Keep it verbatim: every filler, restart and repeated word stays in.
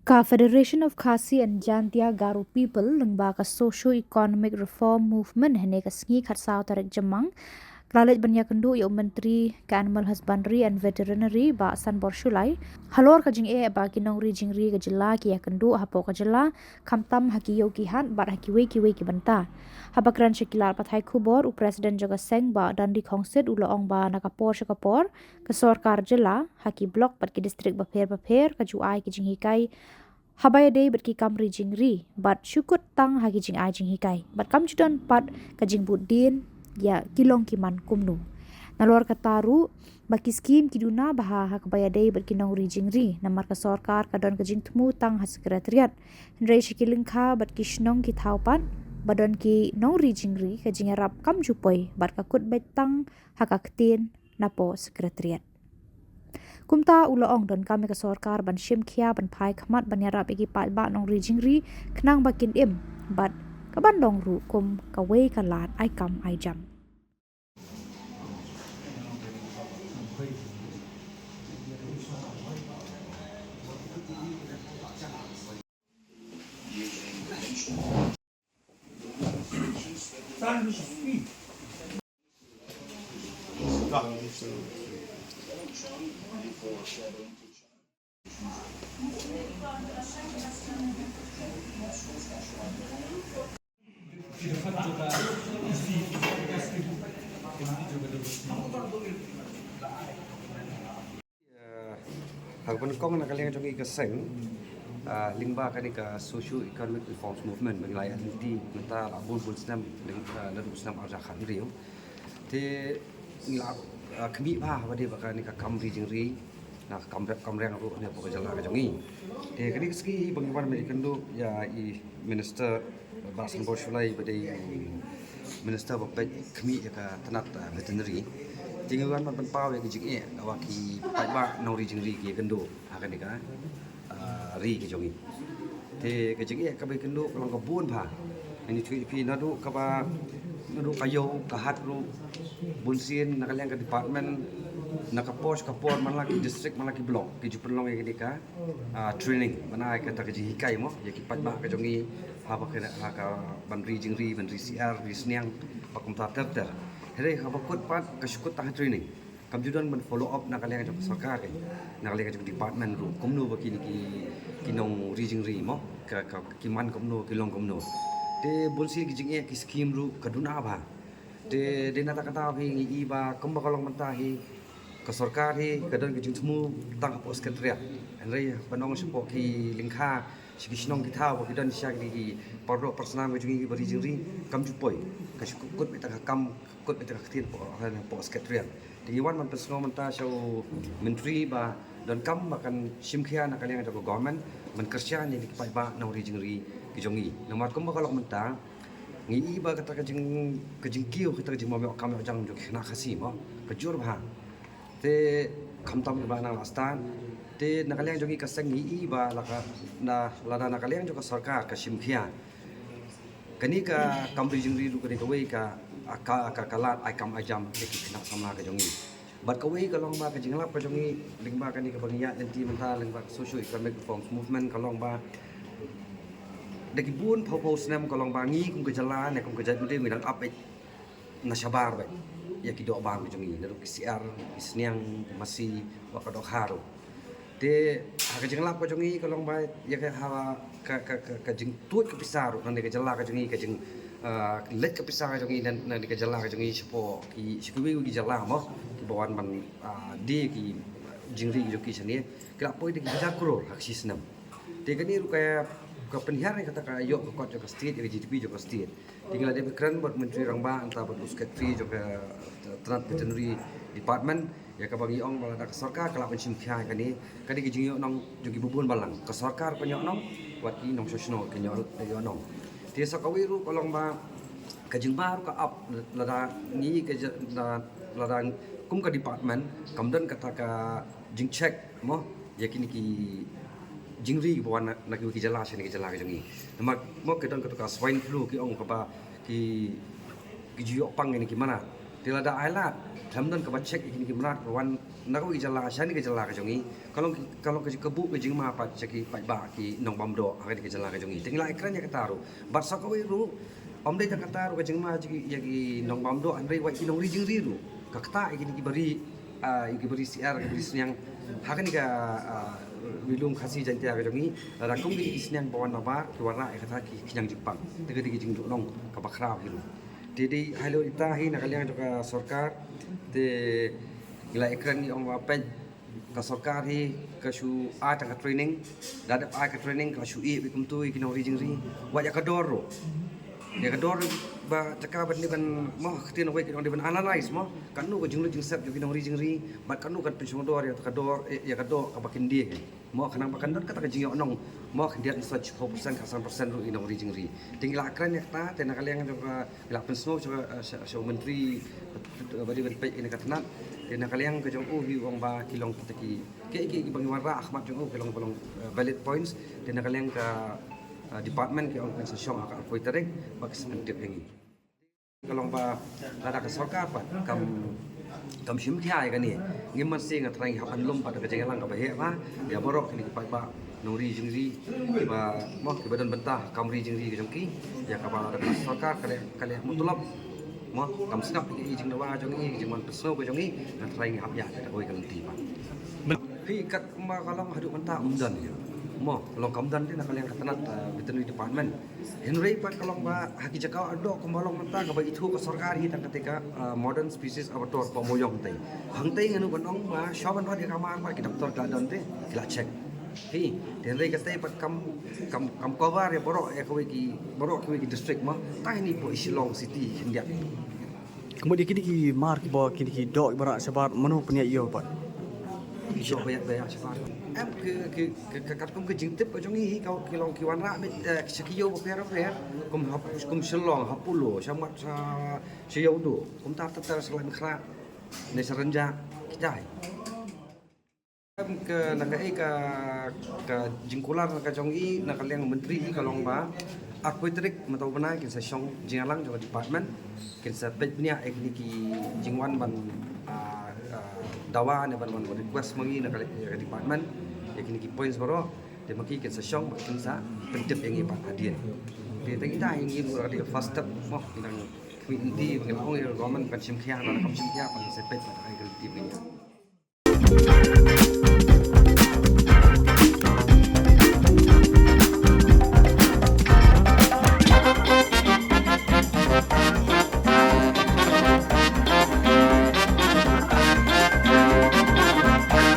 Ka Federation of Khasi and Jaintia Garo People lyngba ka Socio Economic Reform Movement hynne ka sngi khatsaw tarik Jymmang ka la leit ban ïakynduh ïa u Myntri ka Animal Husbandry and Veterinary Bah Sanbor Shullai halor ka jingeh ba ki nongri jingri ka jylla ki ïakynduh hapoh ka jylla, khamtam ha ki ïew ki hat bad ha kiwei kiwei ki bynta. Haba kren sha ki lad pathai khubor, u President jong ka seng Bah Dandi Khongsit u la ong ba na ka por sha ka por ka sorkar jylla ha ki block bad ki district bapher bapher ka ju ai ki jinghikai haba ïadei bad ki kam ri jingri bad shu kut tang ha ki jingai jinghikai bad kam ju don pat ka jingbud dien ïa ki long ki man kumno. Nalor kata ruh ba ki skim ki duna bha ha kaba ïadei bad ki nongri jingri namar ka sorkar ka don ka jingthmu tang ha Secretariat, hynrei sha ki lyngkha bad ki shnong ki thaw pat ba don ki nongri jingri ka jingïarap kam ju poi bad ka kut beit tang ha ka ktien napoh Secretariat. Kumta u la ong donkam ïa ka sorkar ban shim khia ban phai khmat ban ïarap ïa ki paidbah nongri jingri khnang ba kin im bad ka ban long ruh kum kawei ka lad ai kam ai jam. Ha kaba nyngkong na ka liang jong ngi ka seng, ah, lyngba kane ka Socio Economic Reforms Movement ba ngi la ïaid lynti mynta la bun bun snem, lyng-, ah, naduh snem arhajar khathynriew. Te ngi la, ah, khmih bha ba dei ba kane ka kam ri jingri na ka kam rep kam riang ruh hapoh ka jylla ka jong ngi. Te kane ka sngi ba ngi wan ban ïakynduh ïa i Minister Bah Sanbor Shullai ba dei Minister ba peit khmih ïa ka tnat, ah, veterinary. Te ngi wan ban pynpaw ïa ka jingeh kaba ki paidbah nongri jingri ki ïakynduh ha kane ka, ah, ri ka jong ngi. Te ka jingeh kaba ïakynduh ka long ka bun bha. Ngi ïathuh ïa phi naduh kaba, naduh ka ïew ka hat ruh, bunsien na ka liang ka department, na ka por sha ka por, man la ki district man la ki block ki ju pynlong ïa kane ka, ah, training ban ai kata ka jinghikai mo ïa ki paidbah ka jong ngi ha ba ka, ha ka ban ri jingri, ban ri syiar, ri sniang bad kumta ter ter. Hynrei haba kut pat ka shu kut tang ha training, kam ju don ban follow up na ka liang jong ka sorkar, eh, na ka liang jong ka department ruh kumno ba kine ki, ki nongri jingri mo ka, ka, ki man kumno, ki long kumno. Te bunsien ki jingeh ki skim ruh ka duna bha. Te dei na kata ka daw hi ngi i ba kumba ka long mynta hi ka sorkar hi ka don ka jingthmu tang hapoh Secretariat. Hynrei ban ong shapoh ki lyngkha, sha ki shnong ki thaw ba ki don sha ki, ki paralok parasnam ka jong ngi kiba ri jingri, kam ju poi. Ka shu kut beit tang ha ka kam, kut beit tang ha ka ktien hapoh, hapoh Secretariat. Te ngi wan ban pynsngew mynta sha u Myntri ba donkam ba kan shim khia na ka liang jong ka government ban kyrshan ïa ki paidbah nongri jingri ki jong ngi. Namar kumba ka long mynta ngi i ba kata ka jing, ka jingkiew, kata ka jingbym ïoh kam ïoh jam jong ki khynnah Khasi mo ka jur bha. Te khamtam kiba nang la stad. Te na ka liang jong ngi ka seng ngi i ba la ka, na, lada na ka liang jong ka sorkar ka shim khia, kane ka kam ri jingri ruh ka dei kawei ka, ka, ka, ka lad ai kam ai jam ïa ki khynnah samla ka jong ngi. Bad kawei ka long ba ka jinglap ka jong ngi lyngba kane kaba ngi ïaid lynti mynta lyngba ka Socio Economic Reforms Movement ka long ba da ki bun phew phew snem ka long ba ngi kum ka jylla ne kum ka jaitbynriew ngi dang ap beit na shabar beit ïa ki doh bam ka jong ngi, naduh ki syiar, ki sniang, ki masi, bad ka dohkha ruh. Te ha ka jinglap ka jong ngi ka long ba ïa ka, ha ka, ka, ka, ka jingtuid ka pisa ruh na ka jylla ka jong ngi, ka jing, ah, leit ka pisa ka jong ngi na, na ka jylla ka jong ngi shapoh ki, sha kiwei kiwei ki jylla mo kiba wan ban, ah, die ki jingri ki jong ki shane, ki la poi da ki hajar klur ha ka shi snem. Te kane ruh ka, ka pynhiar ïa kata ka ïoh ka kot jong ka state, ïa ka G D P jong ka state. Te ngi la dep kren bad Myntri Rangbah, nangta bad u Secretary jong ka Tnat Veterinary Department, ïa kaba ngi ong ba lada ka sorkar ka lah ban shim khia ïa kane, ka dei ka jingïohnong jong kiba bun balang. Ka sorkar kan ïohnong, wat ki nongshong shnong kan ïoh, ïohnong. Te sa kawei ruh ka long ba ka jingbha ruh ka ap lada ngi ka ja-, la-, lada kum ka department kam don kata ka jingcheck mo ïa kine ki jingri kiba wan na, na kiwei ki jylla sha kane ka jylla ka jong ngi. Namar mo ka don kato ka swine flu ki ong kaba ki, ki ju ïoh pang kine ki manat. Te lada ai lad Khlem don kaba check ïa kine ki mrad ba wan na kawei ka jylla sha kane ka jylla ka jong ngi. Ka long, ka long ka jingkabu ka jingma pat sha ki paidbah ki nongbam doh ha kane ka jylla ka jong ngi. Te ngi la ïakren ïa kata ruh. Bad sa kawei ruh, ym dei tang kata ruh ka jingma ïa ki, ïa ki nongbam doh, hynrei wat ki nongri jingri ruh. Ka ktah ïa kine ki bari, ah, ïa ki bari syiar, ki bari sniang. Ha kane ka, ah, Ri Lum Khasi Jaiñtia ka jong ngi, lada kum kine ki sniang ba wan nabar, ki wanrah ïa kata ki khñiang jingpang. Te ka dei ka jingduhnong kaba khraw hi ruh. Te dei hi lut ita hi na ka liang jong ka sorkar, te ngi la ïakren ngi ong ba peit ka sorkar hi ka shu ai tang ka training, da dep ai ka training ka shu ïeh beit kumtu ïa ki nongri jingri, wat ïa ka dor ruh. Ïa ka dor ba jaka ban dei ban mo, ka ktien wei ki nong dei ban analyze mo, katno ka jinglut jingsep jong ki nongri jingri, bad katno kan pynshong dor ïa ka dor, eh, ïa ka dor kaba kin die. Mo khnang ba kan don kata ka jingïohnong, mo khyndiat ngi sa shiphew percent, khatsan percent ruh ïa ki nongri jingri. Te ngi la kren ïa kata, te na ka liang jong ka, ngi la pynsngew sha, sha, sha u myntri, eh, ba dei ban peit ïa kane ka tnat, te na ka liang ka jong u hi u ong ba ki long kita ki, ki, ki, ki ba ngi wanrah ha khmat jong u ki long, ba long, eh, valid points, te na ka liang ka, eh, department ki ong kin sa shong ha ka arphew tarik, ba ki sa pyntip ïa ngi. Ka long ba lada ka sorkar pat kam, kam shim khia ïa kane, ngim mynsiem, nga tharai ngi hap ban lum pat da ka jingïalang kaba heh bha ïa baroh kine ki paidbah nongri jingri kiba, mo, kiba don bynta ha ka kam ri jingri ka jong ki, ïa kaba lada ka sorkar ka leh, ka leh mutulop, mo, kam sngap ïa ka jingdawa jong ngi, jingwan pynsngew ka jong ngi, nga tharai ngi hap ïaid da kawei ka lynti pat. Phi, kat kumba ka long haduh mynta ym don ïa, mo, long kam don te na ka liang ka tnat, eh, veterinary department. Hynrei pat ka long ba ha ki jaka doh kumba long mynta kaba ithuh ka sorkar hi tang katei ka, ah, modern species abattoir Pamawjong te. Hangtei ngan ong ba shuwa ban wan ïa ka mar ba ki doktor ki la don te, ki la check. Hi, hynrei katei pat kam, kam, kam cover ïa baroh, ïa kawei ki, baroh kawei ki district mo. Tang hini hapoh Shillong City khyndiat. Ka mut ïa kine ki mar kiba, kine ki doh kiba rah shabar, mano pynïaid ïa u pat? Ki doh ba ïaid, ba ïaid shabar. Em, ki, ki, ki, ki, katkum ka jingtip ka jong ngi hi, ka, ki long ki wanrah beit, eh, sha ki ïew bapher bapher, kum hap, kum Shillong, Hapoh Lo, sha Mat, sha, sha Ïewduh, kumta ter ter, sha Laitumkhrah, ne sha Rynjah, kita hi. Em, ka, na kaei ka, ka jingkular na ka jong i, na ka liang myntri i ka long ba arphew tarik mynta u bnai kin sa shong jingïalang jong ka department, kin sa peit bniah ïa kine ki jingwan ban, ah, ah, dawa ne ban, ban, ban request ma ngi na ka, ka department ïa kine ki points baroh, te ma ki kin sa shong bad kin sa pyntip ïa ngi pat hadien. Te tang ita hi ngi ruh ka dei ka first step mo, ngi dang khmih lynti, ngi la ong ïa ka government kan shim khia, lada kam shim khia, kan sa peit pat ha ka lynti ba ngi ïa.